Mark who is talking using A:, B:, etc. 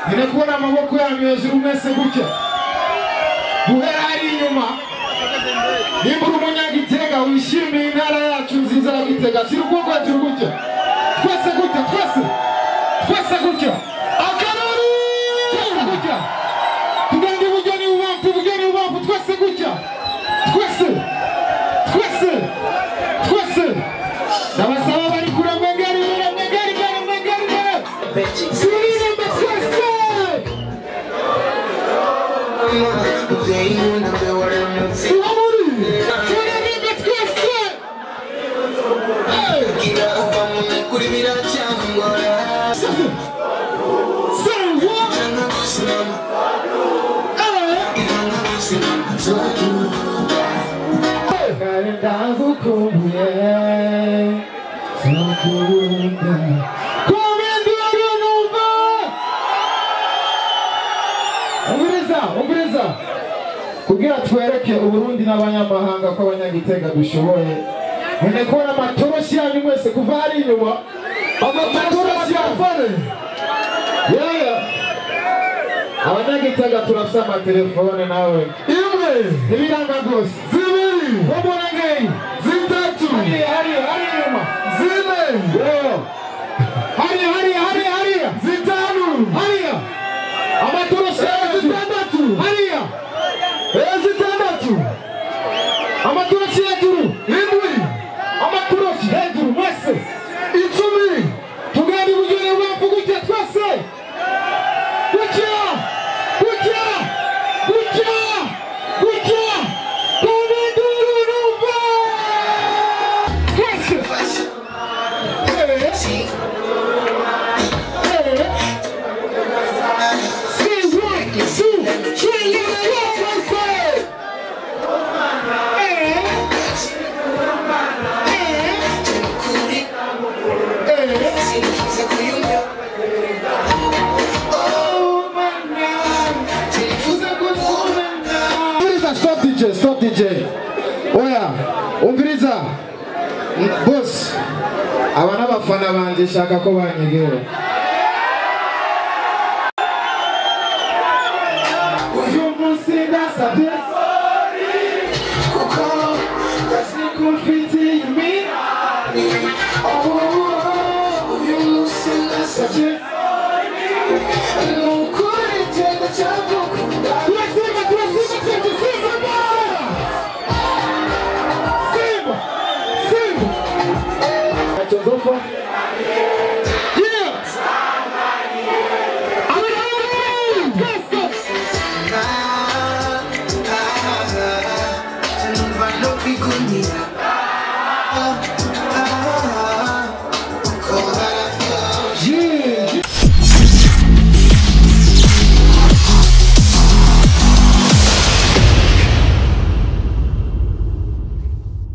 A: Nene kubona amaboko yanyu hejuru mwese gutya. Guhera hari inyuma. Nimba uri umunyagitega wishimiye intara yacu nziza ya Gitega, shyira ukuboko hejuru gutya. Twese gutya, twese. Twese gutya. Akaruru! Twese gutya. Tugende iburyo n'ibubamfu, iburyo n'ibubamfu, twese gutya. Twese. Twese. Twese. Ndabasaba bari kure mwegere imbere, mwegere imbere, mwegere imbere. Turirimbe twese. Turirimbe twese. Hey! Say what? Umviriza kugira twereke Uburundi n'abanyamahanga ko abanyagitega dushoboye. Mwene kubona amatoroshi yanyu mwese kuva hari inyuma, amatoroshi yanyu. Yeah. Abanyagitega turafise amatelefone nawe.
B: Imwe,
A: Ibiranga rwose.
B: zibiri,
A: Wabona ngeyi.
B: zitatu,
A: Hariya, hariya, hariya inyuma.
B: zine,
A: Yeah. Hariya, hariya, hariya, hariya.
B: zitanu,
A: Hariya. Amatoroshi hejuru.
B: zitandatu,
A: Hariya.
B: zitandatu,
A: Amatoroshi hejuru.
B: indwi,
A: Amatoroshi hejuru mwese.
B: 10.
A: Tugenda iburyo n'ibubamfu gutya twese. Gutya. Gutya. Gutya. Gutya. Kubinduru numva. Twese. Say 1, 2, 3, let's go, twese. Umviriza, stop DJ, stop DJ. Oya, umviriza. Boss, aba n'abafana banje shaka ko banyegera. Uyu munsi ndasabye kuko ndazikumfitiye iminani. Oh, uyu munsi ndasabye nukuri genda cyagukunda. Turasimba, turasimba, turasimba! Simba! Simba! Ntacyo nzopfa. Yeah! Twese!